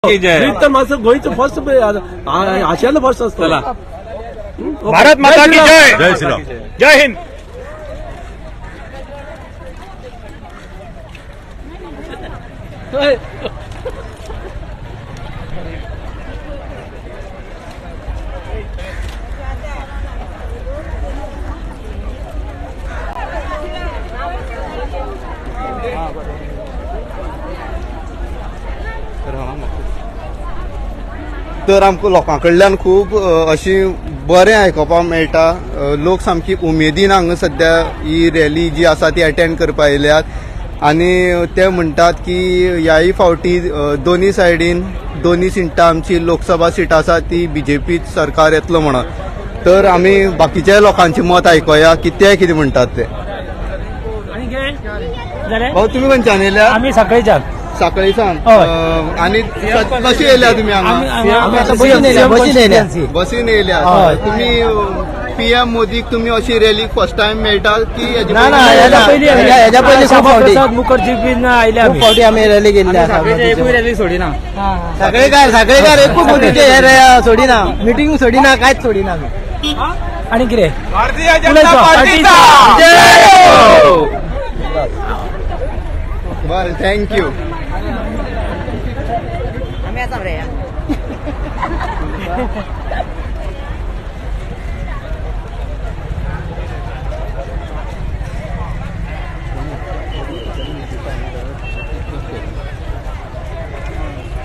तर मातसो गोंयचो फर्स्ट आशियालो फर्स्ट आसतला. भारत माता की जय. जय श्रीराम. जय हिंद. तर आमकां लोकां कडल्यान खूब अशी बरें आयकोपाक मेळटा. लोक सामकी उमेदीन हांगा सद्या ही रॅली जी आसा ती अटेंड करपाक आयल्यात आनी ते म्हणटात की ह्याय फावटी दोनी सायडीन दोनी सिटां आमची लोकसभा सीट आसा ती बीजेपीच सरकार येतलो म्हणून. तर आमी बाकीच्या लोकांचें मत आयकुया की ते कितें म्हणटात ते. भाऊ, तुमी खंयच्यान येयल्या? आमी सकाळच्यान. साखळीसान? हय. आनी कशी येयल्या तुमी हांगा? आमी आतां बसीन येयल्या, बसीन येयल्या. बसीन येयल्या. हय. तुम्ही पीएम मोदीक तुम्ही अशी रॅली फर्स्ट टाइम मेळटा की हेजे ना ना, पयलीं? हेज्या पयलीं, हेज्या पयलीं खूब फावटी. प्रसाद मुखर्जी बीन आयले. खूब फावटी आमी रॅली केल्ली आसा. रॅली सोडिना. साखळेकार, साखळेकार एकूच मोदीचे हे सोडिना, मिटींग सोडिना, कांयच सोडिना आमी. आनी कितें? भारतीय जनता पार्टीचा. बरें, thank you.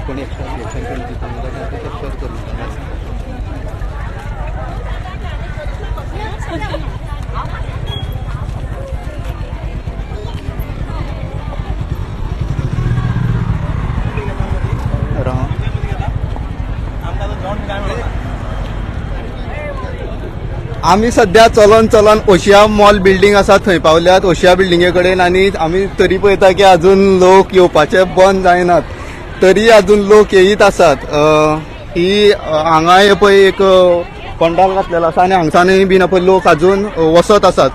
कोणी एक्स्ट्रा रिएक्शन कोणी दिता कॅप्चर करून. राव. आमी सध्या चलोन चलोन ओशिया मॉल बिल्डिंग आसा थंय पावल्यात, ओशिया बिल्डिंगे कडेन. आनी आमी तरी पळयता की अजून लोक येवपाचे बंद जायनात, तरी अजून लोक येयत आसात. ही हांगा हे पळय एक पंडाल घातलेलो आसा आनी हांगसानूय बीन पळय लोक अजून वसत आसात.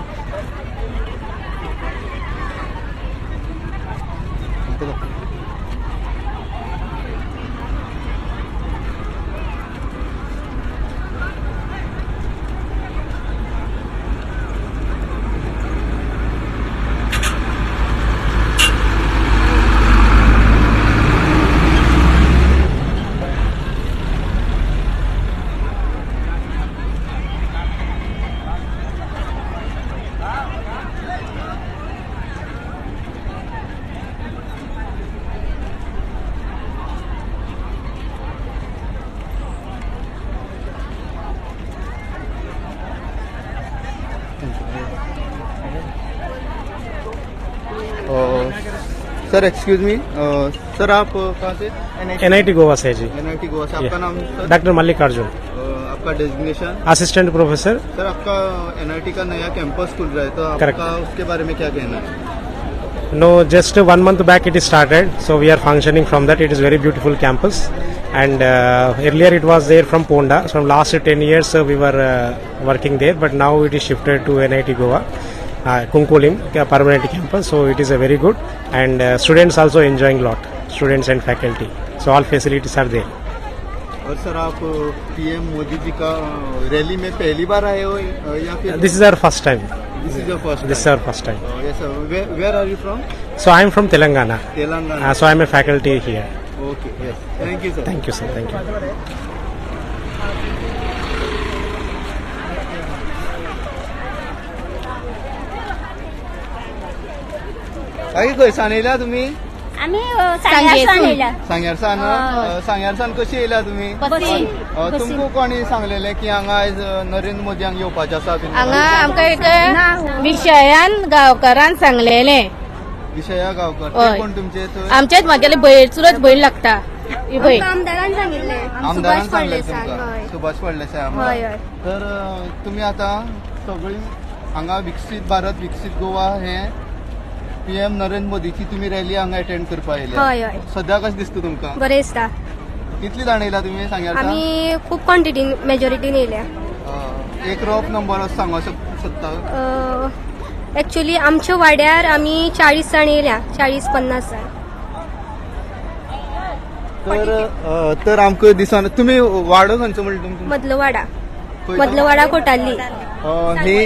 सर, एक्सक्यूज मी सर, आप कहाँ से? एनआईटी गोवा से जी. एनआईटी गोवा से. आपका नाम सर? डॉक्टर मल्लिकार्जुन. आपका डेजिग्नेशन? Assistant professor. Sir, आपका एनआईटी का नया कैंपस खुल रहा है तो Correct. आपका उसके बारे में क्या कहना है? No, just one month back it is started, so we are functioning from that. It is very beautiful campus, and earlier it was there from Ponda. So from last 10 years we were working there, but now it is shifted to NIT Goa, Kunkulim, permanent campus. So it is a very good, and students also enjoying lot, students and faculty. So all facilities are there. Aur sir, आप PM Modi ji का rally में पहली bar आए हो या फिर? This is our first time. This is your first? This is our first time. Yes sir, where are you from? So I am from Telangana. Telangana. So I am a faculty here. Okay, yes, thank you sir. Thank you, sir. Thank you. काकी, खंयसान येयल्या तुम्ही? आमी सांग्यार येयल्या. सांग्यारसान? सांग्यारसान कशी येयल्या तुम्ही? बसीन. तुमकां कोणी सांगलेले की हांगा आयज नरेंद्र मोदी हांगा येवपाचे आसा बीन? हांगा आमकां एक विशयान गांवकारान सांगलेलें. विशया गांवकर ते? हय. कोण तुमचे थंय? आमचेच म्हगेले भयण, चुलत भयण लागता ही भयण. आमदारान सांगिल्लें. आमदारान सुभाष सांगलें फळदेसाय. तुमकां? हय. सुभाष फळदेसाय आमदार. हय हय. तर तुमी आतां सगळीं हांगा विकसीत भारत विकसीत गोवा हे पीएम नरेंद्र मोदीची तुमी रॅली हांगा अटेंड करपाक येयल्या. हय हय. सद्या कशें दिसता तुमकां? बरें दिसता. कितली जाण येयला तुमी सांग्यार? आमी खूब क्वॉन्टिटीन, मेजॉरिटीन येयल्या. एक रफ नंबर असो सांगूंक सोदता? एक्चुली आमच्या वाड्यार आमी 40 जाण येयल्या, 40-50 जाण. तर तर आमकां दिसना तुमी वाडो खंयचो म्हणलें तुमचो? मदलवाडा, मदलवाडा कोटाली. ही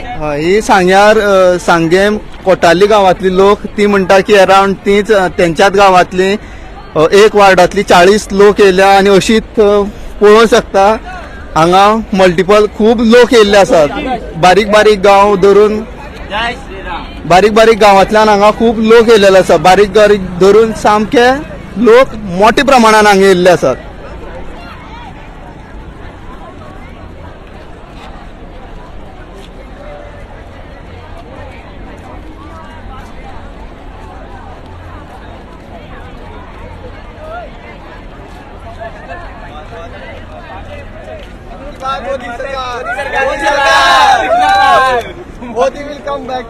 ही सांग्यार सांगें कोटाली गांवांतली लोक ती म्हणटा की अरावंड तीच तेंच्याच गांवांतली एक वार्डांतली 40 लोक येयल्या आनी अशीच पळोवंक शकता हांगा मल्टिपल खूब लोक येयल्ले आसात. बारीक बारीक गांव धरून बारीक बारीक गांवांतल्यान हांगा खूब लोक येयलेले आसा. बारीक बारीक धरून सामके लोक मोठ्या प्रमाणान हांगा येयल्ले आसात. Modi will come back.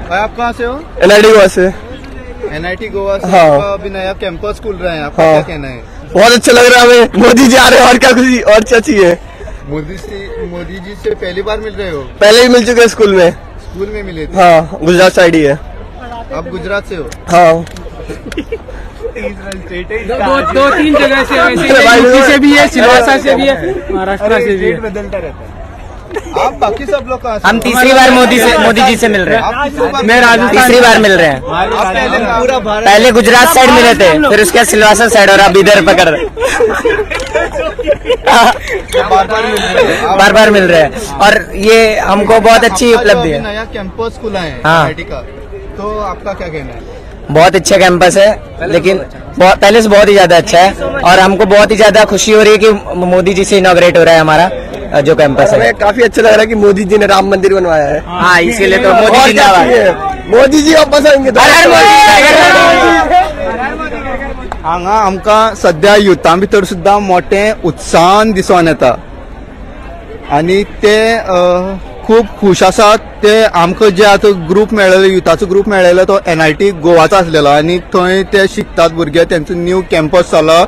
भाई आप कहाँ से हो? एनआईटी गोवा से। एनआईटी गोवा से। हाँ। आपका अभी नया कैंपस खुल रहा है, आपका हाँ। क्या कहना है? बहुत अच्छा लग रहा है हमें, मोदी जी आ रहे हैं और क्या खुशी और क्या चाहिए। मोदी जी से पहली बार मिल रहे हो? पहले ही मिल चुके हैं स्कूल में। स्कूल में मिले थे? हाँ, गुजरात साइड ही है। आप गुजरात से हो? हाँ। दो तीन जगह से, वैसे यूपी से भी है, सिलवासा से भी है, महाराष्ट्र से भी है। बदलता रहता है। आप बाकी सब लोग कहाँ से? हम तीसरी बार मोदी जी से मिल रहे हैं। मैं राजस्थान तीसरी बार मिल रहे हैं। आप पहले पूरा भारत पहले गुजरात साइड मिले थे, फिर उसके बाद सिलवासा साइड और अब इधर पकड़ रहे। बार बार मिल रहे हैं और ये हमको बहुत अच्छी उपलब्धि है। नया कैंपस खुला है हाँ। का, तो आपका क्या कहना है? बहुत अच्छा कैंपस है, लेकिन पहले से बहुत ही ज्यादा अच्छा है और हमको बहुत ही ज्यादा खुशी हो रही है कि मोदी जी से इनॉग्रेट हो रहा है हमारा जो कैंपस है। काफी अच्छा लग रहा है कि मोदी जी ने राम मंदिर बनवाया है। हाँ, इसीलिए तो मोदी जिंदाबाद। मोदी जी वापस आएंगे। हांगा आमकां सद्या युथा भितर सुद्दां मोठे उत्साहान दिसून येता आनी ते खूब खूश आसात. ते आमकां जे आतां ग्रूप मेळ्ळेलो, युथाचो ग्रूप मेळ्ळेलो तो एनआयटी गोवाचो आसलेलो आनी थंय ते शिकतात भुरगे. तेंचो न्यू कॅम्पस जाला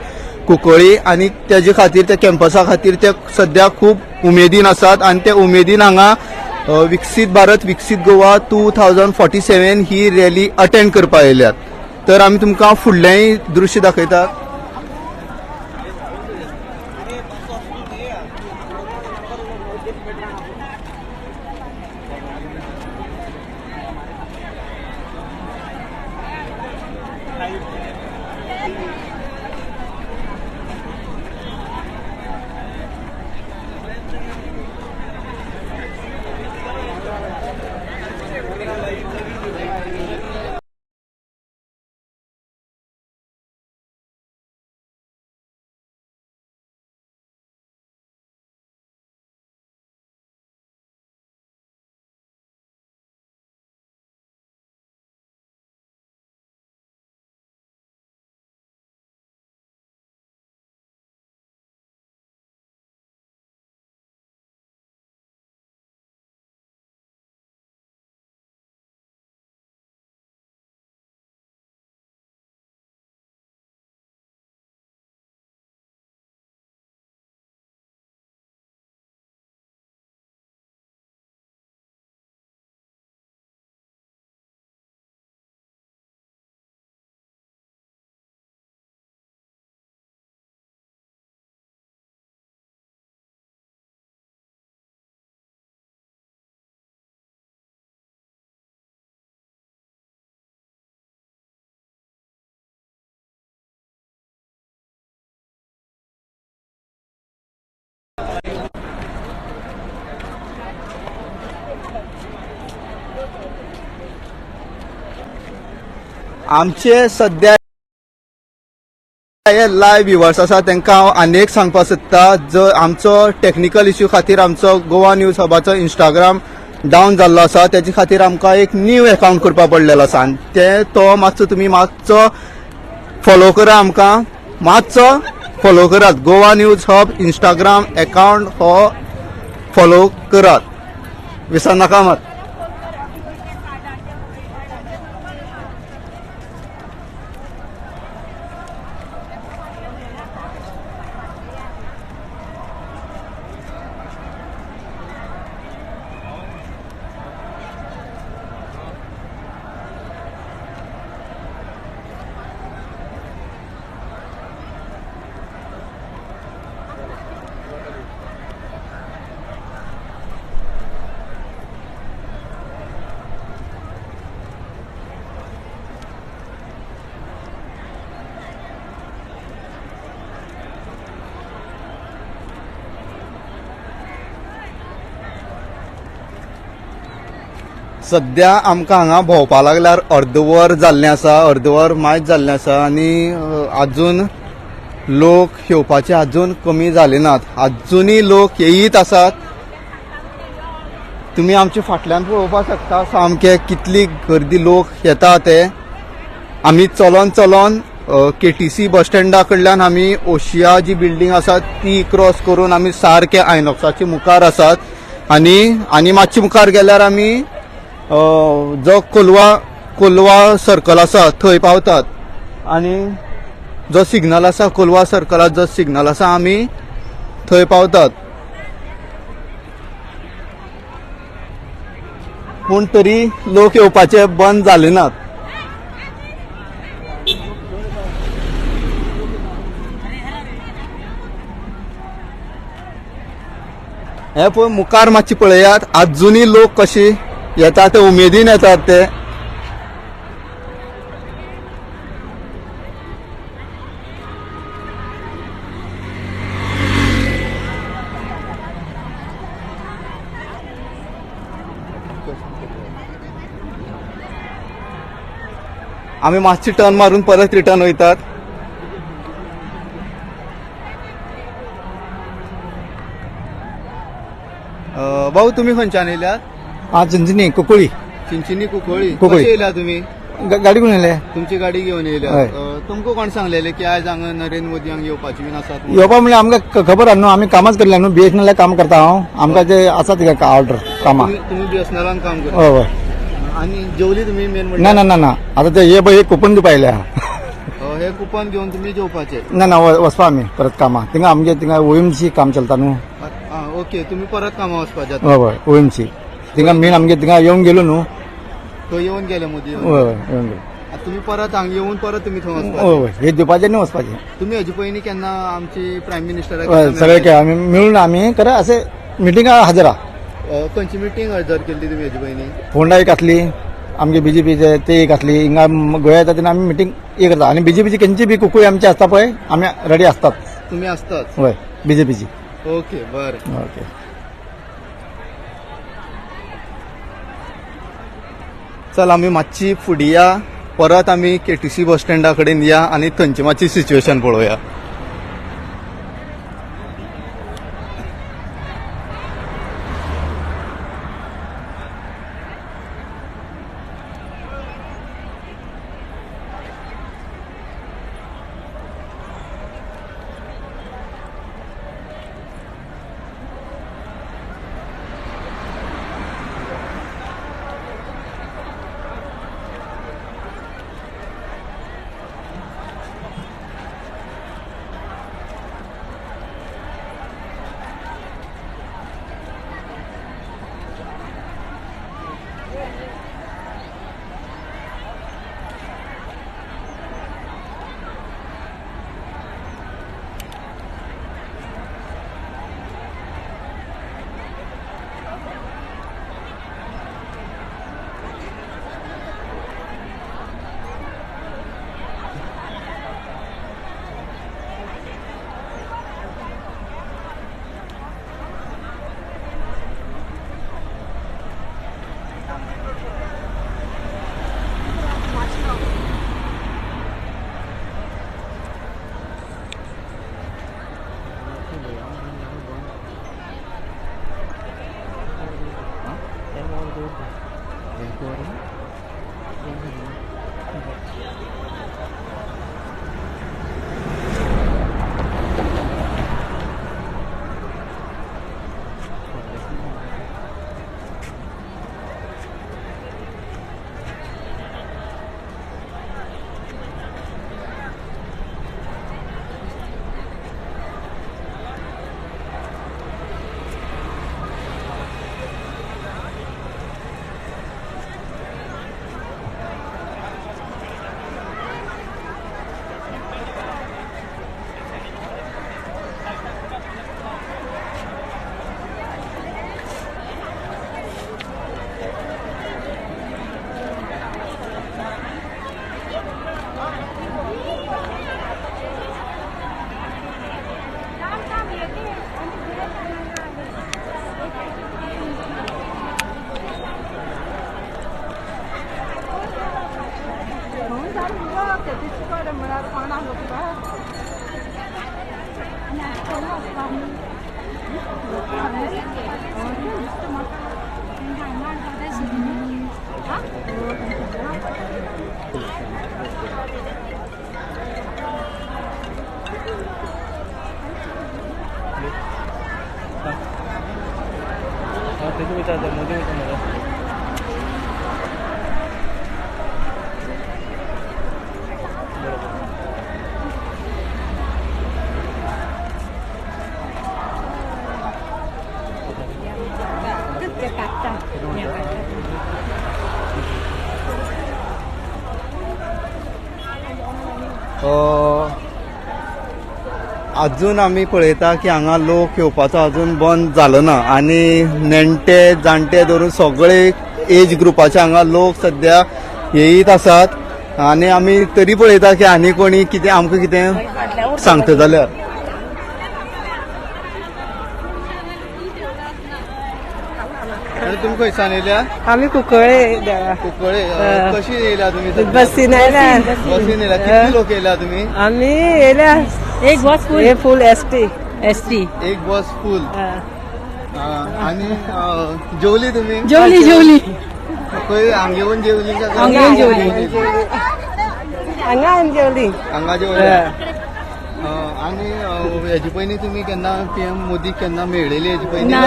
कुंकळी आनी तेजे खातीर त्या कॅम्पसा खातीर ते सद्या खूब उमेदीन आसात आनी ते उमेदीन हांगा विकसीत भारत विकसीत गोवा 2047 ही रॅली अटेंड करपाक येयल्यात. तर आमी तुमकां फुडलेंय दृश्य दाखयतात. आमचे सद्या हे लायव्ह व्युवर्स आसा तांकां हांव आनी एक सांगपाक सोदता, जर आमचो टॅक्निकल इश्यू खातीर आमचो गोवा न्यूज हबाचो इंस्टाग्राम डावन जाल्लो आसा, तेजे खातीर आमकां एक न्यू अकाउंट करपाक पडलेलो आसा आनी ते तो मातसो तुमी मातसो फॉलो करा, आमकां मातसो फॉलो करात. Goa news hub Instagram account हो फॉलो करात, विसरनाका मात. सद्या आमकां हांगा भोंवपा लागल्यार अर्द वर जाल्लें आसा, अर्द वर मायज जाल्लें आसा आनी अजून लोक येवपाचे अजून कमी जाले नात, अजुनूय लोक येयत आसात. तुमी आमच्या फाटल्यान पळोवपाक शकता सामके कितली गर्दी, लोक येता ते. आमी चलोन चलोन केटीसी बस स्टँडा कडल्यान आमी ओशिया जी बिल्डींग आसा ती क्रॉस करून आमी सारके आयनॉक्साचे मुखार आसात आनी आनी मातशे मुखार गेल्यार आमी जो कोलवा कोलवा सर्कल आसा थंय पावतात आनी जो सिग्नल आसा कोलवा सर्कलात जो सिग्नल आसा आमी थंय पावतात. पूण तरी लोक येवपाचे बंद जाले नात. हे पळय मुखार मातशी पळयात, आजुनूय लोक कशी येतात ते उमेदीन येतात ते. आमी मातशी टर्न मारून परत रिटर्न वयतात. भाऊ, तुमी खंयच्यान येयल्यात? हा, चिंचणी कुंकळी. चिंचिनी कुंकळी. कुंकळी. कशे येयल्या तुमी? गाडी घेऊन येयले. तुमची गाडी घेवन येयल्या? हय. तुमकां कोण सांगलेले की आयज हांगा नरेंद्र मोदी हांगा येवपाची बीन आसात म्हणून? येवपा म्हणल्यार आमकां खबर आहा न्हू, आमी कामाच करल्या न्हू, बीएसएनएल काम करता हांव. आमकां जे आसा ते ऑर्डर कामां. तुमी बीएसएनएलान काम करता? हय हय. आनी जेवली तुमी मेन ना. म्हणल्यार? ना ना ना, आतां ते हे पळय, हे कुपन दिवपा आयल्या. हे कुपन घेवन तुमी जेवपाचे? ना ना, वचपा आमी परत कामां. थिंगा आमगे थिंगा ओएमसी काम चलता न्हू. आं, ओके, तुमी परत कामां वचपाचे आतां? हय हय, ओएमसी थिंगा मेन आमगे थिंगा येवन गेलो न्हू. थंय येवन गेले मोदी येवन? हय हय, येवन गेलो. आतां तुमी परत हांगा येवन परत तुमी थंय वचपाचे? हय हय, हे दिवपाचे न्ही, वचपाचे. तुमी हेजे पयलीं केन्ना आमची प्रायम मिनिस्टराक हय, सगळे आमी मेळून आमी खरें अशें मिटिंगा हजर आहा. खंयची मिटींग हजर केल्ली तुमी हेजे पयलीं? फोंडा एक आसली आमगे बीजेपीचे, ते एक आसली. हिंगा गोंया येता तेन्ना आमी मिटींग एक करता आनी बीजेपीची खंयची बी कुकूय आमची आसता पळय, आमी रेडी आसतात. तुमी आसतात? हय, बीजेपीची. ओके, बरें. ओके. चल, आमी मातशी फुडें या, परत आमी केटीसी बस स्टँडा कडेन या आनी थंयची मातशी सिच्युएशन पळोवया. अजून आमी पळयता की हांगा लोक येवपाचो अजून बंद जालो ना आनी नेणटे जाणटे धरून सगळे एज ग्रुपाचे हांगा लोक सद्या येयत आसात आनी आमी तरी पळयता की आनी कोणी कितें आमकां कितें सांगता जाल्यार. तुमी खंयसान येयल्या? आमी कुंकळे देवा. कुंकळे. कशी येयल्या तुमी? बसीन येयल्या. बसीन येयल्या. कितले लोक येयल्या तुमी? आमी येयल्या एक बस फुल, हे फुल एस टी. एस टी एक बस फुल. आनी जेवली तुमी? जेवली जेवली. खंय हांगा येवन जेवली? हांगा येवन जेवली. हांगा येवन जेवली. हांगा जेवली. आनी हेजे पयलीं तुमी केन्ना पी एम मोदी केन्ना मेळ्ळेली? हेजे पयलीं ना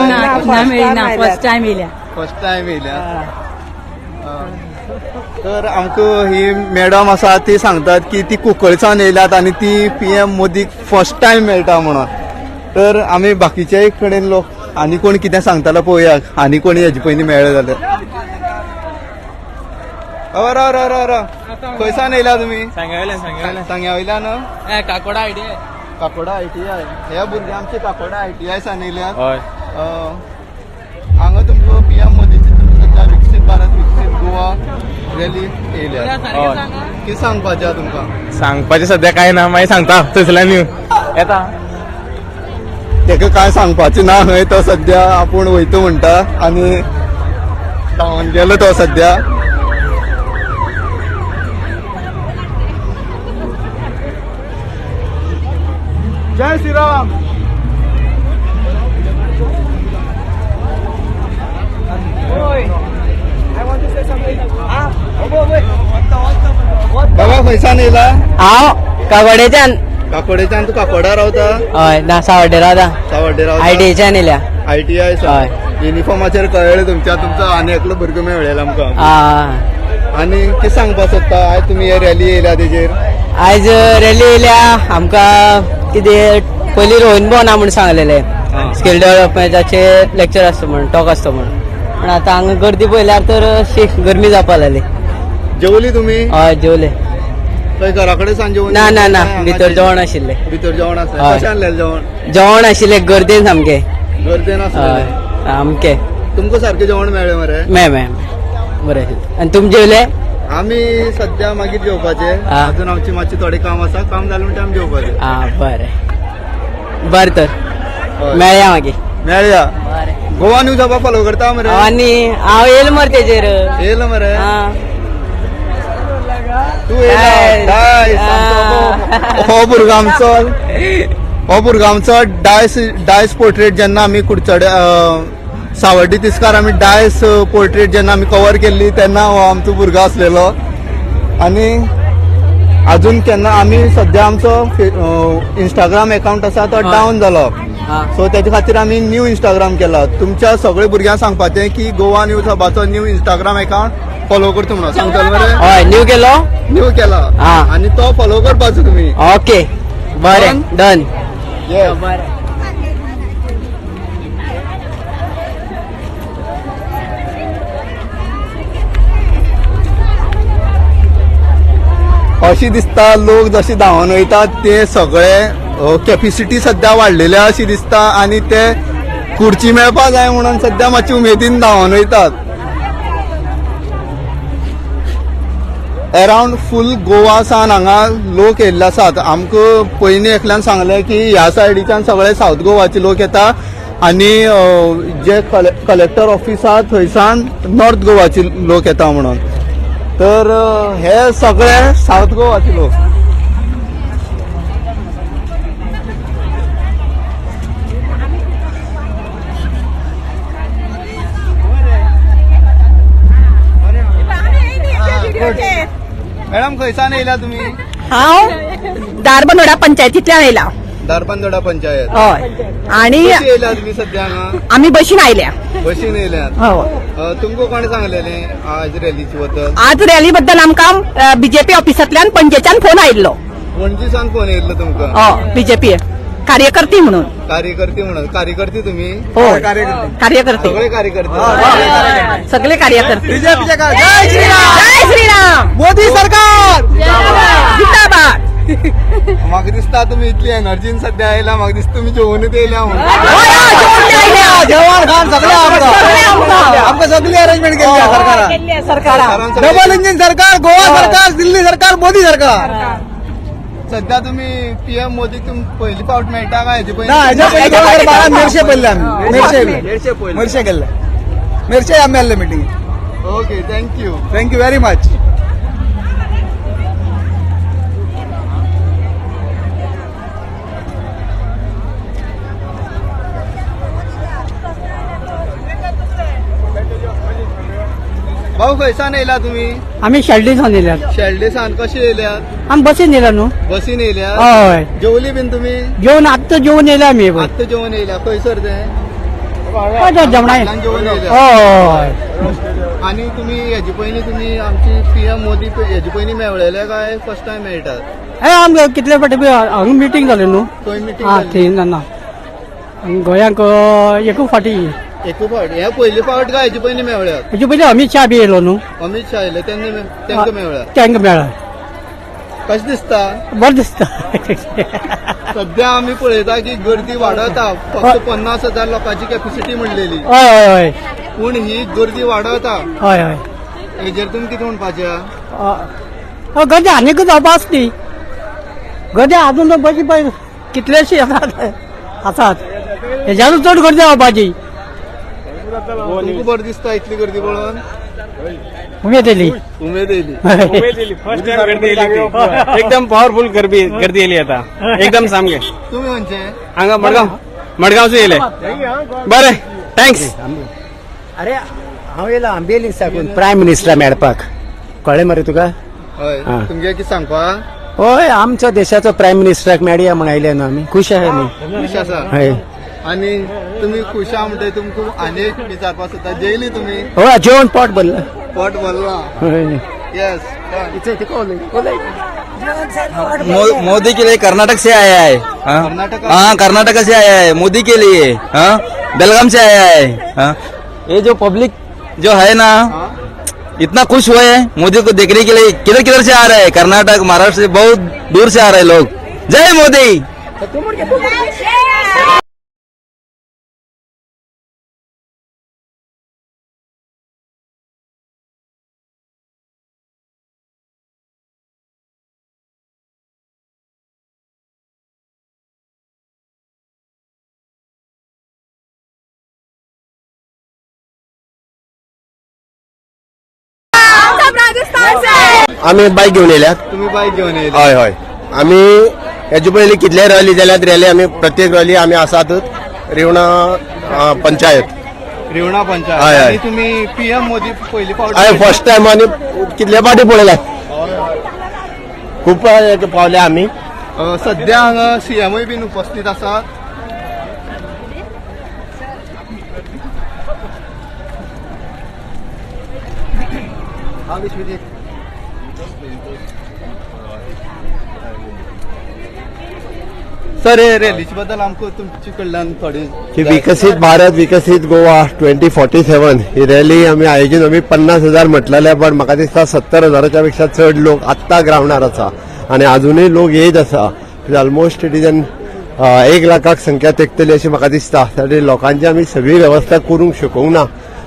ना मेळ्ळी ना, फर्स्ट टायम येयल्या. फर्स्ट टायम येयल्या. तर आमकां ही मॅडम आसा ती सांगतात की ती कुंकळच्यान येयल्यात आनी ती पी एम मोदीक फर्स्ट टायम मेळटा म्हणून. तर आमी बाकीच्याय कडेन लोक आनी कोण कितें सांगतालो पळोवया, आनी कोणी हेजे पयलीं मेळ्ळे जाल्यार. राव राव राव राव, खंयसान येयल्या तुमी? सांग्या. सांग्या वयल्यान? Kakoda I T I. Kakoda I T I. हे भुरगे आमचे काकोडा I T I सान येयल्यात. हय. हांगा तुमकां पी एम मोदीची तुमी सद्या विकसीत भारत विकसीत गोवा रॅली येयल्या. कितें सांगपाचें आहा तुमकां? सांगपाचें सद्या कांय ना, मागीर सांगता थंयसरल्यान येता. तेका कांय सांगपाचें ना खंय, तो सद्या आपूण वयता म्हणटा आनी धांवन गेलो तो सद्या. जय श्रीराम. बाबा खंयसान येयला? हांव काकोडेच्यान. काकोडेच्यान. तूं काकोडा रावता? हय ना, सावड्डे रावता. सावड्डे रावता. I T आयच्यान येयल्या. I T I. युनिफॉर्माचेर कळ्ळें तुमच्या, तुमचो आनी एकलो भुरगो मेळ्ळेलो आमकां. आनी कितें सांगपाक सोदता आयज तुमी हे रॅली येयल्या तेजेर? आयज रॅली येयल्या आमकां कितें पयलीं रोहन भवना म्हूण सांगलेलें स्कील डेव्हलपमेंटाचेर लेक्चर आसता म्हूण, टॉक आसता म्हूण, पूण आतां हांगा गर्दी पळयल्यार तर अशी गरमी जावपाक लागली. जेवली तुमी? हय जेवले. खंय घरा कडेन सान जेवण? ना ना ना, भितर जेवण आशिल्लें. भितर जेवण आसलें. कशें आसलें जेवण? जेवण आशिल्लें गर्देन सामकें. गर्देन आसलें सामकें. तुमकां सारकें जेवण मेळ्ळें मरे? मेळ्ळें मेळ्ळें, बरें आशिल्लें. आनी तुमी जेवले? आमी सद्या मागीर जेवपाचे, अजून आमची मातशी थोडें काम आसा, काम जालें म्हणटा आमी जेवपाचे. आं बरें बरें, तर मेळया मागीर. मेळया. गोवा न्यूज हबा फॉलो करता मरे? आनी हांव येयलो मरे तेजेर. येयलो मरे? तूं येयला. हो भुरगो आमचो, हो भुरगो आमचो डायस डायस पोर्ट्रेट जेन्ना आमी कुडचडे सावर्डी तिस्कार आमी डायस पोर्ट्रेट जेन्ना आमी कवर केल्ली तेन्ना हो आमचो भुरगो आसलेलो. आनी अजून केन्ना आमी सद्या आमचो इंस्टाग्राम एकाउंट आसा तो डावन जालो, सो तेजे खातीर आमी न्यू इंस्टाग्राम केला. तुमच्या सगळे भुरग्यांक सांगपाचें की गोवा न्यूज हबाचो न्यू इंस्टाग्राम एकाउंट फॉलो करता म्हणून सांगतलो मरे? हय न्यू केलो. न्यू केला आनी तो फॉलो करपाचो तुमी. ओके बरें, डन. बरें. अशी दिसता लोक जशे धांवन वयतात ते सगळे कॅपिसिटी सद्या वाडलेल्या अशी दिसता आनी ते खुर्ची मेळपा जाय म्हणून सद्या मातशी उमेदीन धांवन वयतात. अरावंड फूल गोवा सान हांगा लोक येयल्ले आसात. आमकां पयलीं एकल्यान सांगलें की ह्या सायडीच्यान सगळे सावथ गोवाचे लोक येता आनी जे कलेक्टर ऑफिस आहा थंयसान नॉर्थ गोवाचे लोक येता म्हणून. तर हे सगळे सावथ गोवाचे लोक. मॅडम, खंयसान येयला तुमी? हांव धारबनोडा पंचायतींतल्यान येयला. धारबांदोडा पंचायत. हय, आणि कशी येयला तुमी सध्या हांगा? आमी बशीन आयल्या. बशीन येयल्यात. हय. तुमकां कोणें सांगलेलें आज रॅलीची बद्दल? आज रॅली बद्दल आमकां बीजेपी ऑफिसांतल्यान पणजेच्यान फोन आयिल्लो. पणजी सावन फोन येयल्लो तुमकां? हय, बीजेपी कार्यकर्ती म्हणून. कार्यकर्ते म्हणून. कार्यकर्ते तुम्ही? हो, कार्यकर्ते. सगळे कार्यकर्ते. सगळे कार्यकर्ते. बीजेपीच्या जय श्रीराम. जय श्रीराम. मोदी सरकार जिंदाबाद. म्हाका दिसता तुमी इतली एनर्जीन सध्या येयला, म्हाका दिसता तुमी जेवणूच येयल्या म्हणून. जेवण खाण सगळे आमकां, आमकां सगळी अरेंजमेंट केल्ली आहा सरकारान. सरकारान. डबल इंजिन सरकार, गोवा सरकार, दिल्ली सरकार, मोदी सरकार. सध्या तुम्ही पीएम मोदी तुम पहिली फावट मेळटा काय हेजे? ना, हेच्या पयलीं 2012 मेरशे पडले आमी. मेरशे मेरशे गेल्ले, मेरशे आमी आसले meeting. Okay, thank you. Thank you very much. भाऊ, खंयसान येयला तुम्ही? आमी शेल्डी सावन येयल्यात. शेल्डे सान कशे येयल्यात? आमी बसीन येयल्या न्हू. बसीन येयल्यात? हय. जेवली बीन तुम्ही? जेवन आत्तां जेवन येयल्या आमी. आत्तां जेवण येयल्या. खंयसर तें? जेवणा. फाटल्यान जेवण येयल्या. हय. आनी तुमी हेजे पयलीं, तुमी आमची पीएम मोदी हेजे पयलीं मेळलेले काय फर्स्ट टायम मेळटात? हे आमकां कितले फावटी बी हांगा मिटींग जालें न्हू. खंय मिटींग? आं, थंय ना, गोंयांक एकू फावटी. एकू फावट. हे पयली फावट काय हेजे पयलीं मेळ्ळ्यात? हेजे पयलीं अमीत शाह बी येयलो न्हू. अमीत शाह येयले तेन्ना तेंका मेळ्ळ्यात? तांकां मेळ्ळा. कशें दिसता? बरें दिसता. सध्या आमी पळयता की गर्दी वाडता. फक्त 50,000 लोकांची कॅपॅसिटी म्हणलेली, हय हय हय पूण ही गर्दी वाडता. हय हय हेजेर तुमी कितें म्हणपाचें? हय, गर्दी आनीकूच जावपा आसली. गर्दी आजून बरी पळय कितलेशे येतात आसात, हेज्यानूच चड गर्दी जावपाची. तुमकां बरें दिसता इतली गर्दी पळोवन? उमेद येयली. उमेद येयली. फर्स्ट टाइम गर्दी येयली ती. एकदम पॉवरफुल गर्दी गर्दी येयली आता एकदम सामके. तुमी खंयचे? हांगा मडगांव, मडगांवचे येयले. बरें, thanks. अरे, हांव येयला आंबेली साकून प्रायम मिनिस्टर मेळपाक, कळ्ळें मरे तुका? हय. तुमगे कितें सांगपा? हय, आमच्या देशाचो प्रायम मिनिस्टराक मेळया म्हण आयले न्हू, आमी खुश आहा न्ही. खुश आसा? हय. आनी तुमी खुश आहा म्हणटकीर तुमकां आनी एक विचारपा सोदता, जेयली तुमी? हय, जेवण पोट भरलां. पोट भरलां. हय. येस. मोदी के लिए कर्नाटक से आया है. हाँ? कर्नाटक? हाँ, कर्नाटक से आया है मोदी के लिए. हाँ, बेलगाम से आया है. हाँ, ये जो पब्लिक जो है ना, इतना खुश हुए हैं मोदी को देखने के लिए. किधर किधर से आ रहे हैं, कर्नाटक, महाराष्ट्र से, बहुत दूर से आ रहे हैं लोग. जय मोदी. आम्ही बाईक घेऊन येयल्यात. तुमी बायक घेवन येयले? हय हय, आमी हेजे पयलीं कितले रॅली जाल्यात, रॅली आमी प्रत्येक रॅली आमी आसातच. रिवणा पंचायत. रिवणा पंचायत. हय, हय. आनी तुमी पीएम मोदी पयली फावट? हांवें फर्स्ट टायम आनी कितले फावटी पळयल्या, खूब पावले आमी. सध्या हांगा सीएमूय बीन उपस्थित आसात. सर, हे रॅलीचे बद्दल आमकां तुमचे कडल्यान थोडी की विकसीत भारत विकसीत गोवा 2047 ही रॅली आमी आयोजीन. आमी 50,000 म्हटलेले, पण म्हाका दिसता 70,000च्या पेक्षा चड लोक आत्तां ग्रावंडार आसा आनी आजुनूय लोक येयत आसा. ऑलमोस्ट it is an 1 लाखाक संख्या तेकतली अशी म्हाका दिसता. त्यासाठी लोकांची आमी सगळी वेवस्था करूंक शकूंक ना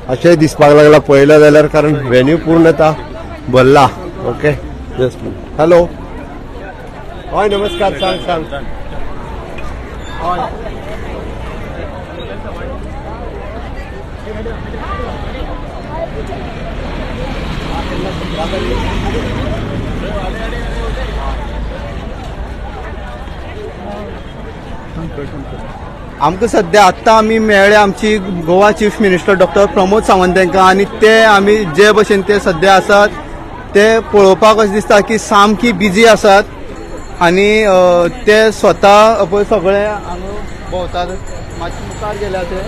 अशें दिसपाक लागलां पळयलें जाल्यार, कारण व्हेन्यू पूर्णता भरला. Okay, just hello. हय, नमस्कार. सांग सांग. आमकां सध्या आत्तां आमी मेळ्ळे आमची Goa chief minister doctor Pramod Sawant तांकां आनी ते आमी जे भशेन ते सध्या आसात. ते पळोवपाक अशें दिसता की सामकी बिजी आसात आनी ते स्वता पळय सगळे हांगा भोंवतात, मातशे मुखार गेल्या ते.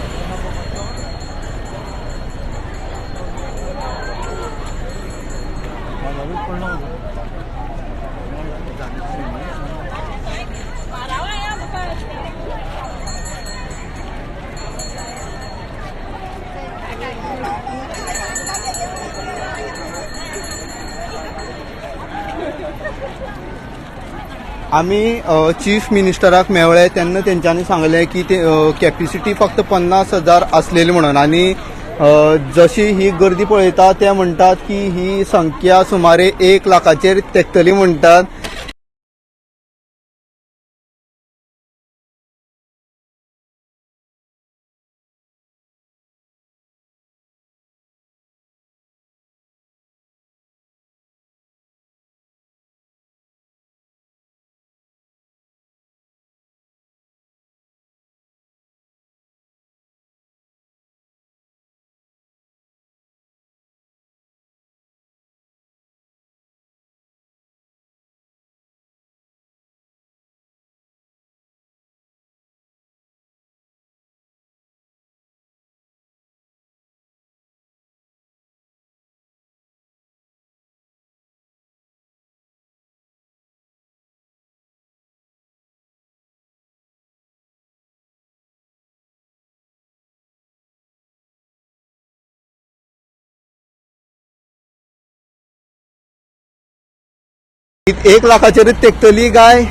आमी चीफ मिनिस्टराक मेवळे तेन्ना तेंच्यांनी सांगलें की ते कॅपिसिटी फक्त 50,000 आसलेली म्हणून, आनी जशी ही गर्दी पळयता ते म्हणटात की ही संख्या सुमारे 1 लाखाचेर तेकतली म्हणटात. एक लाखाचेरूच तेकतली काय?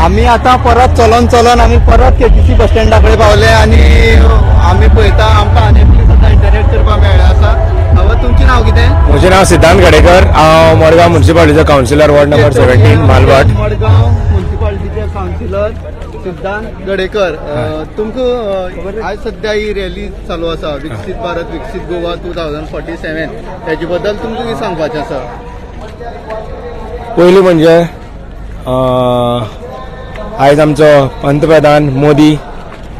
आमी आतां परत चलोन चलोन आमी परत केटीसी बस स्टँडा कडेन पावले आनी आमी पळयता आमकां आनी पुलीस आतां इंटरेक्ट करपाक मेळ्ळें आसा. तुमचें नांव कितें? म्हजें नांव सिद्धांत गडेकर. हांव मडगांव म्युनिसिपालिटीचो councillor, ward number 17, Malbhat. Madgaon म्युनिसिपालिटीचे कावन्सिलर सिद्धांत गडेकर, तुमकां आयज सद्या ही रॅली चालू आसा, विकसीत भारत विकसीत गोवा 2047, हेजे बद्दल तुमकां कितें सांगपाचें आसा? पयलीं म्हणजे आयज आमचो पंतप्रधान मोदी,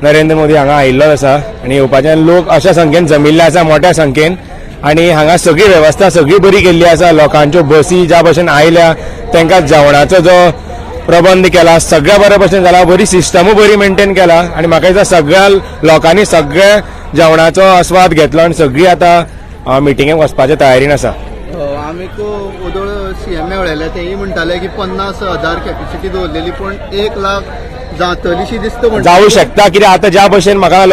नरेंद्र मोदी हांगा आयिल्लो आसा आनी येवपाच्यान लोक अशा संख्येन जमिल्ले आसा, मोठ्या संख्येन, आनी हांगा सगळी वेवस्था सगळी बरी केल्ली आसा. लोकांच्यो बसी ज्या भशेन आयल्या तांकां जेवणाचो जो प्रबंध केला सगळ्या बऱ्या भशेन जाला, बरी सिस्टमूय बरी मेंटेन केला आनी म्हाका दिसता सगळ्या लोकांनी सगळ्या जेवणाचो आस्वाद घेतलो आनी सगळी आतां मिटिंगेक वचपाच्या तयारीन आसा. आमी ओदोळ सीएम मेळ्ळेले, तेय म्हणटाले की 50,000 कॅपेसिटी दवरलेली, पूण 1 लाख जातलीशी दिसता. जावू शकता, कित्याक आतां ज्या भशेन म्हाका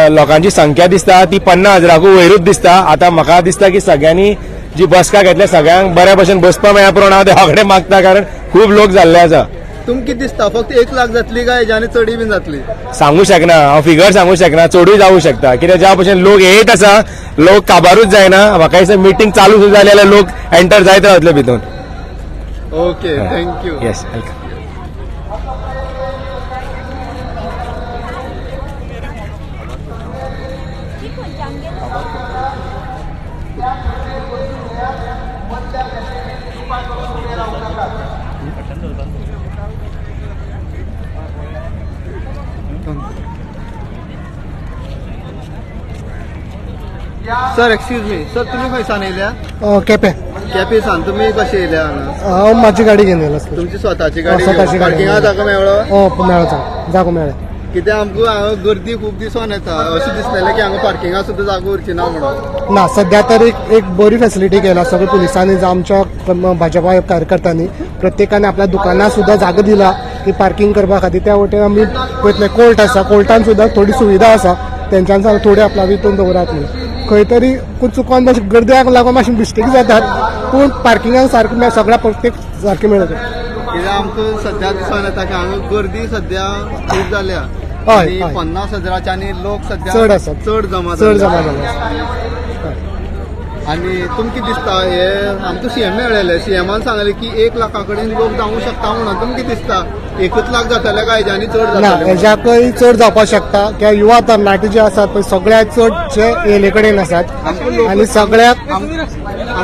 लोकांची संख्या दिसता ती 50,000 वयरूच दिसता. आतां म्हाका दिसता की सगळ्यांनी जी बसका घेतल्या सगळ्यांक बऱ्या भशेन बसपा मेळ्ळ्या पुरो, हांव देवा कडेन मागता, कारण खूब लोक जाल्ले आसा. तुमकां कितें दिसता, फक्त 1 लाख जातली काय हेज्या आनी चडय बीन जातली? सांगू शकना हांव, फिगर सांगू शकना, चडूय जावूं शकता. कित्याक ज्या भशेन लोक येयत आसा, लोक काबारूच जायना. म्हाका दिसता मिटींग चालू सुद्दां जाली जाल्यार लोक एंटर जायत रावतले भितून. Okay, thank you. Yes, welcome. Sir, excuse me sir, तुम्ही खंय सान येयल्या? केपें. केपें सान. तुम्ही कशे येयल्या हांगा? हांव म्हाजी गाडी घेवन येयला. तुमची स्वताची गाडी? स्वताची गाडी. पार्किंगा जागो मेळ्ळो? हो, मेळ्ळो, जागो मेळ्ळो. कित्याक आमकां हांगा गर्दी खूब दिसून येता, अशें दिसलेलें की हांगा पार्किंगा सुद्दां जागो उरची ना म्हणून. ना, सध्या तर एक बरी फेसिलिटी केला सगळे पुलिसांनी, जावं आमच्या भाजपा कार्यकर्त्यांनी, प्रत्येकाने आपल्या दुकानां सुद्दां जागो दिला की पार्किंग करपा खातीर. त्या वटेन आमी पळयतले कोर्ट आसा, कोर्टान सुद्दां थोडी सुविधा आसा, तेंच्यान सांग थोडी आपल्या हितून दवरात म्हणून. खंय तरी चुकोन मातशें गर्द्याक लागून मातशें मिस्टेक जातात, पूण पार्किंगाक सारकें सगळ्या प्रत्येक सारकें मेळटा. कित्याक आमकां सद्या दिसून येता की हांगा गर्दी सद्या खूब जाल्या. हय. 50,000 आनी लोक सद्या चड आसात, चड जमा चड जमा जाले. आनी तुमकां दिसता हे आमकां सीएम मेळ्ळेले, सीएमान सांगले की 1 लाखा कडेन लोक जावंक शकता म्हणून, तुमकां दिसता 1 लाख जातले काय हेज्या आनी चड ना, जातले? हेज्याकय चड जावपाक शकता. कित्याक युवा तरणाटे जे आसात पळय सगळ्यात चड जे येले कडेन आसात आनी सगळ्याक आमकां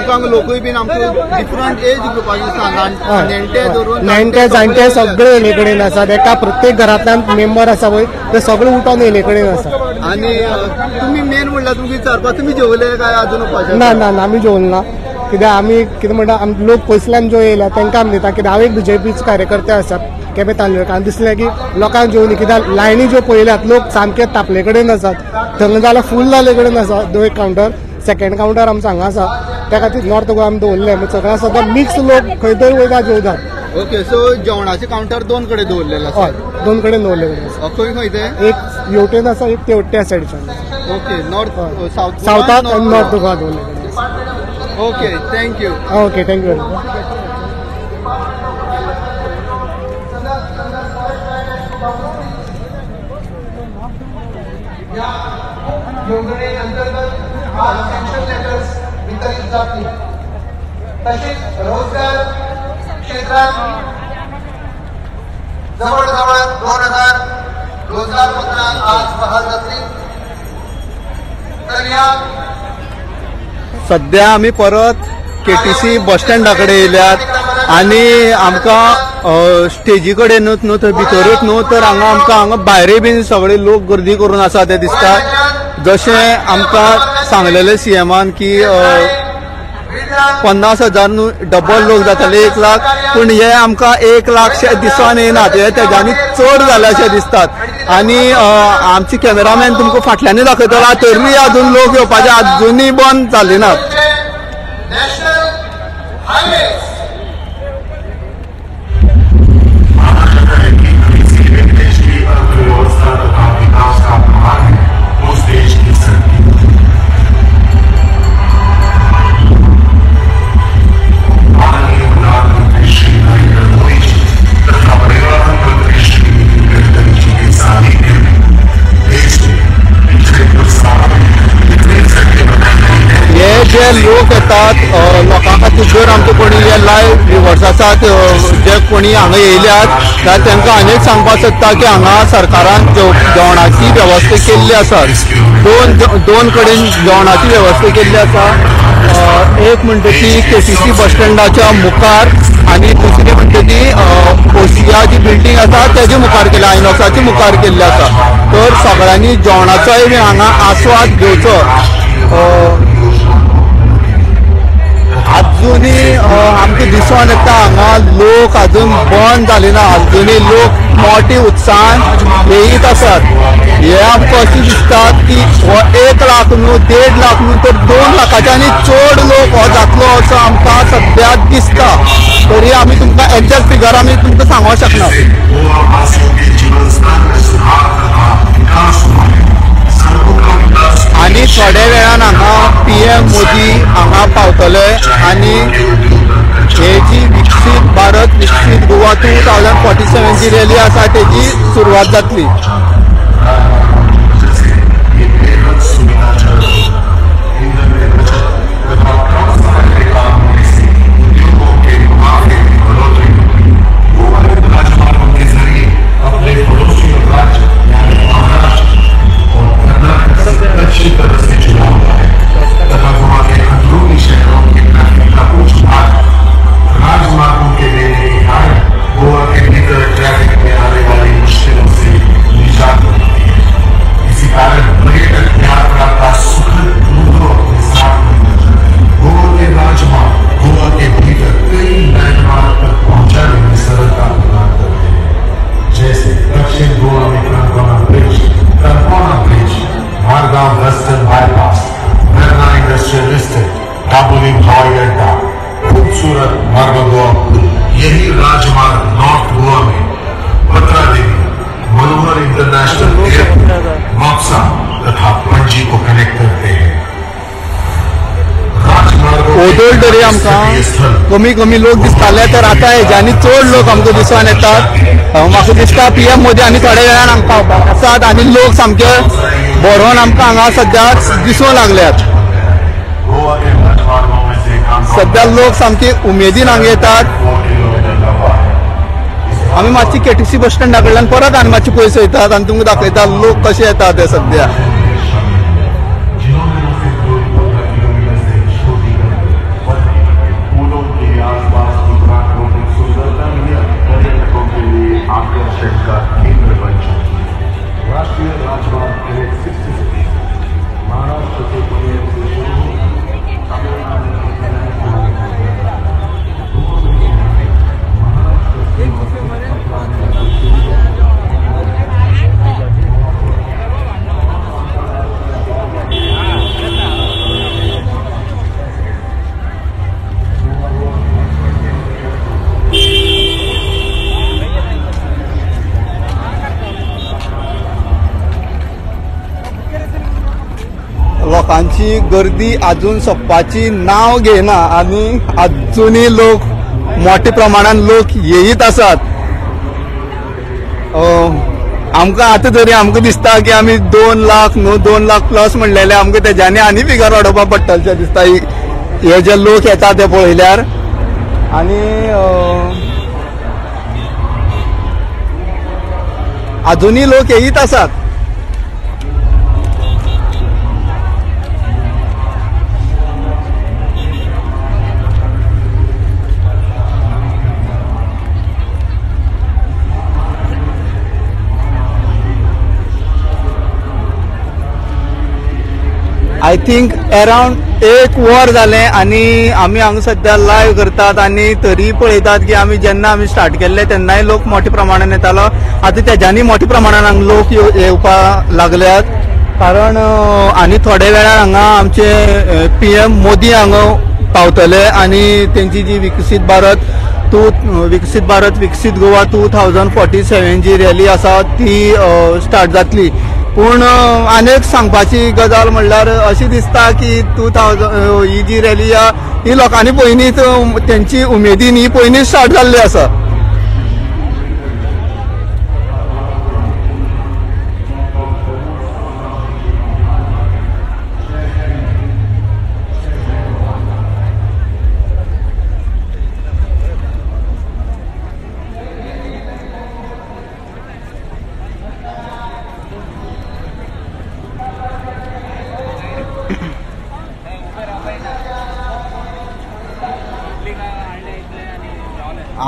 हांगा लोकूय बीन आमकां डिफरंट एज ग्रुपाचे दिसता, नेणटे धरून नेणटे जाणटे सगळे येले कडेन आसात. एका प्रत्येक घरांतल्यान मेंबर आसा पळय ते सगळे उठोन येले कडेन आसात. आनी तुमी मेन म्हणल्यार तुमकां विचारपाक, तुमी जेवले काय अजून उपाशी? ना ना ना, आमी जेवले ना. कित्याक आमी कितें म्हणटा, लोक पयसल्यान जो येयला तांकां आमी दिता. कित्याक हांव एक बीजेपीचो कार्यकर्ते आसा केपें तालुक्याक, आनी दिसलें की लोकांक जेवली. कित्याक लायनी ज्यो पळयल्यात लोक सामके तापले कडेन आसात, थंगा जाल्यार फूल जाल्ले कडेन आसा. दोन एक कावंटर, सेकंड कावंटर आमचो हांगा आसा, त्या खातीर नॉर्थ गोवा आमी दवरले. सगळ्या सद्या मिक्स लोक खंय तरी वयता जेवतात. ओके, सो जेवणाचे कावंटर 2 कडेन दवरलेले आसा? हय, 2 कडेन दवरले. खंय खंय ते? एक हेवटेन आसा, एक तेवटे सायडच्यान. ओके, नॉर्थ सावथ सावथाक आनी नॉर्थ गोवा दवरले. Okay, thank you. Okay, thank you very much. योजनेअंतर्गत सँक्शन लेटर्स वितरित जातील. तसेच रोजगार क्षेत्रात जवळजवळ 2000 रोजगार पत्र आज बहाल जातील. तर या सध्या आमी परत केटीसी बस स्टँडा कडेन येयल्यात आनी आमकां स्टेजी कडेनूच न्हू थंय भितरूच न्हू तर हांगा आमकां हांगा भायरूय बीन सगळे लोक गर्दी करून आसा ते दिसता. जशें आमकां सांगलेलें सीएमान की 50,000 न्हू डबल लोक जातले 1 लाख, पूण हे आमकां 1 लाखशे दिसून येनात, हे तेज्यानी चड जाले अशें दिसतात. आनी आमचे कॅमेरामॅन तुमकां फाटल्यानूय दाखयतलो, तरीय अजून लोक येवपाचे अजुनूय बंद जाले नात. जे लोक येतात लोकां खातीर जर आमकां कोणी हे लायव्ह व्युवर्स आसात जे कोणी हांगा येयल्यात जाल्यार तांकां आनी सांगपाक सोदता की हांगा सरकारान जेवणाची वेवस्था केल्ली आसा. दोन कडेन जेवणाची वेवस्था केल्ली आसा. एक म्हणटा ती केटीसी बस स्टँडाच्या मुखार आनी दुसरी म्हणटा ती ओसिया जी बिल्डींग आसा तेजे मुखार केल्या, आयनॉक्साच्या मुखार केल्ली आसा. तर सगळ्यांनी जेवणाचोय बी हांगा आस्वाद घेवचो. अजुनूय आमकां दिसून येता हांगा लोक अजून बंद जाले ना, अजुनूय लोक मोठे उत्साहान येयत आसात. हे आमकां अशें दिसता की हो 1 लाख न्हू, 1.5 लाख न्हू तर 2 लाखाच्या आनी चड लोक हो जातलो असो आमकां सद्या दिसता. तरी आमी तुमकां एग्जॅक्ट फिगर आमी तुमकां सांगूंक शकना. आनी थोड्या वेळान हांगा पीएम मोदी हांगा पावतले आनी हे जी विकसीत भारत विकसीत गोवा 2047 जी रॅली आसा तेजी सुरवात जातली. ओदोळ तरी आमकां कमी कमी लोक दिसताले, तर आतां हेज्यांनी चड लोक आमकां दिसून येतात. म्हाका दिसता पीएम मोदी आनी थोड्या वेळान हांगा पावपाक आसात आनी लोक सामके भरोन आमकां हांगा सद्या दिसूंक लागल्यात. सद्या लोक सामके उमेदीन हांगा येतात. आमी मातशी केटीसी बस स्टँडा कडल्यान परत आनी मातशी पयस वयतात आनी तुमकां दाखयतात लोक कशे येतात ते सद्या. लोकांची गर्दी अजून सोंपपाची नांव घेना आनी अजुनूय लोक मोठ्या प्रमाणान लोक येयत आसात. आमकां आतां तरी आमकां दिसता की आमी 2 लाख न्हू 2 लाख प्लस म्हणलेले आमकां तेज्यांनी आनी फिगर वाडोवपाक पडटलें दिसता हे जे लोक येता ते पळयल्यार. आनी अजुनूय लोक येयत आसात. I think around 1 वर जालें आनी आमी हांगा सद्या लायव्ह करतात आनी तरी पळयतात की आमी जेन्ना आमी स्टार्ट केल्ले तेन्नाय लोक मोठ्या प्रमाणान येतालो. आतां तेज्यांनी मोठ्या प्रमाणान हांगा लोक येवपाक लागल्यात, कारण आनी थोड्या वेळार हांगा आमचे पीएम मोदी हांगा पावतले आनी तेंची जी विकसीत भारत विकसीत गोवा 2047 जी रॅली आसा ती स्टार्ट जातली. पूण आनी एक सांगपाची गजाल म्हणल्यार अशी दिसता की 2000 ही जी रॅली आहा ही लोकांनी पयलींच तेंची उमेदीन ही पयलींच स्टार्ट जाल्ली आसा.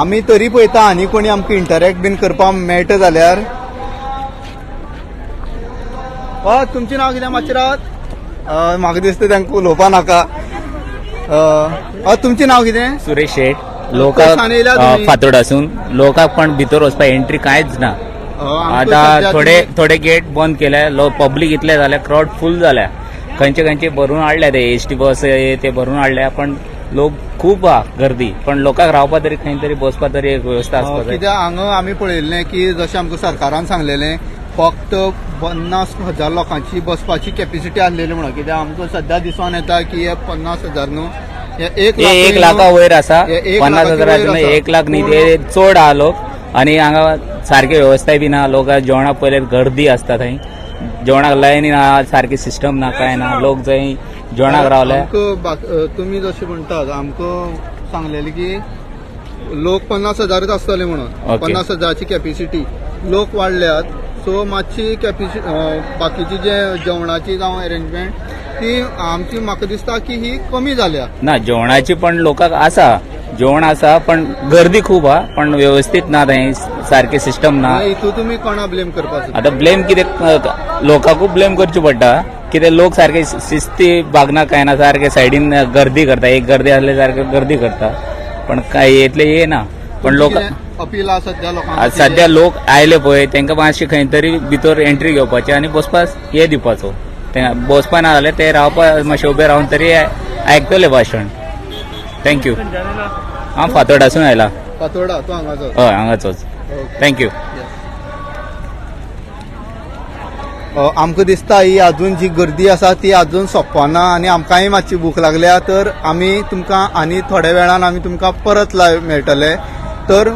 आमी तरी पळयता आनी कोणी आमकां इंटरॅक्ट बीन करपाक मेळटा जाल्यार. तुमचें नांव कितें मातशें रावात, म्हाका दिसता तांकां उलोवपा नाका. तुमचें नांव कितें? सुरेश शेट. लोकांक फातोडासून लोकांक पण भितर वचपाक एंट्री कांयच ना. आतां थोडे थोडे गेट बंद केले, पब्लीक इतले जाल्या, क्रावड फूल जाल्या, खंयचे खंयचे भरून हाडल्या ते एसटी बस ते भरून हाडल्या, पण लोक खूब आहा गर्दी, पण लोकांक रावपा तरी खंय तरी बसपा तरी एक वेवस्था आसपा जाय. कित्याक हांगा आमी पळयल्लें की जशें आमकां सरकारान सांगलेलें फक्त 50,000 लोकांची बसपाची कॅपेसिटी आसलेली म्हणून, कित्याक आमकां सद्या दिसून येता की हे 50,000 न्हू हे एक लाखा वयर आसा. 50,000 1 लाख न्ही, ते चड आहा लोक. आनी हांगा सारकी वेवस्था बी ना. लोक जेवणाक पयले गर्दी आसता थंय, जेवणाक लायनी ना, सारकी सिस्टम ना, काय ना. लोक जंय जेवणाक रावले. तुमी जशें म्हणटात, आमकां सांगलेले की लोक 50,000 आसतले म्हणून, 50,000ची कॅपेसिटी, लोक वाडल्यात. सो मातशी कॅपेसिटी बाकीची जे जेवणाची जावं अरेंजमेंट ती आमची म्हाका दिसता की ही कमी जाल्या. ना, जेवणाची पण लोकांक आसा, जेवण आसा, पण गर्दी खूब आहा, पण व्यवस्थीत ना थंय, सारकी सिस्टम ना. हितून तुमी कोणा ब्लेम करपाक? आतां ब्लेम कितें, लोकांकूय ब्लेम करची पडटा. कितें लोक सारके शिस्ती बागना काय ना, सारके सायडीन गर्दी करता. एक गर्दी आसले सारके गर्दी करता, पण काय येतले येना. पण लोक अपील सध्या लोकांक, सध्या लोक आयले पळय तांकां मातशें खंय तरी भितर एंट्री घेवपाची आनी बसपाक हे दिवपाचो. बसपा ना जाल्यार ते रावपा मातशें उबे रावन तरी आयकतले भाशण. Thank you. हांव फातोर्डासून आयला. फातोर्डा, तूं हांगाचो? हय, हांगाचोच. Thank you. आमकां दिसता ही अजून जी गर्दी आसा ती अजून सोंपना आनी आमकांय मातशी भूक लागल्या. तर आमी तुमकां आनी थोड्या वेळान आमी तुमकां परत लायव मेळटले. तर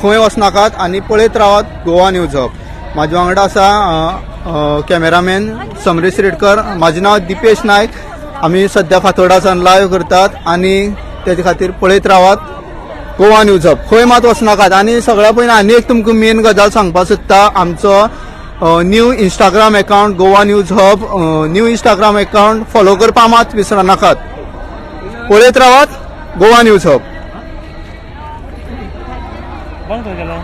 खंय वचनाकात आनी पळयत रावात गोवा न्यूज हब. म्हाज्या वांगडा आसा कॅमेरामॅन समरेश रेडकर, म्हाजें नांव दीपेश नायक. आमी सद्या फातोर्डासान लायव करतात आनी तेजे खातीर पळयत रावात गोवा न्यूज हब. खंय मात वचनाकात. आनी सगळ्या पयलीं आनी एक तुमकां मेन गजाल सांगपाक सोदता, आमचो new Instagram account Goa news hub, new Instagram account follow करपाक मात विसरनाकात. पळयत रावात गोवा न्यूज हब. बंद केला.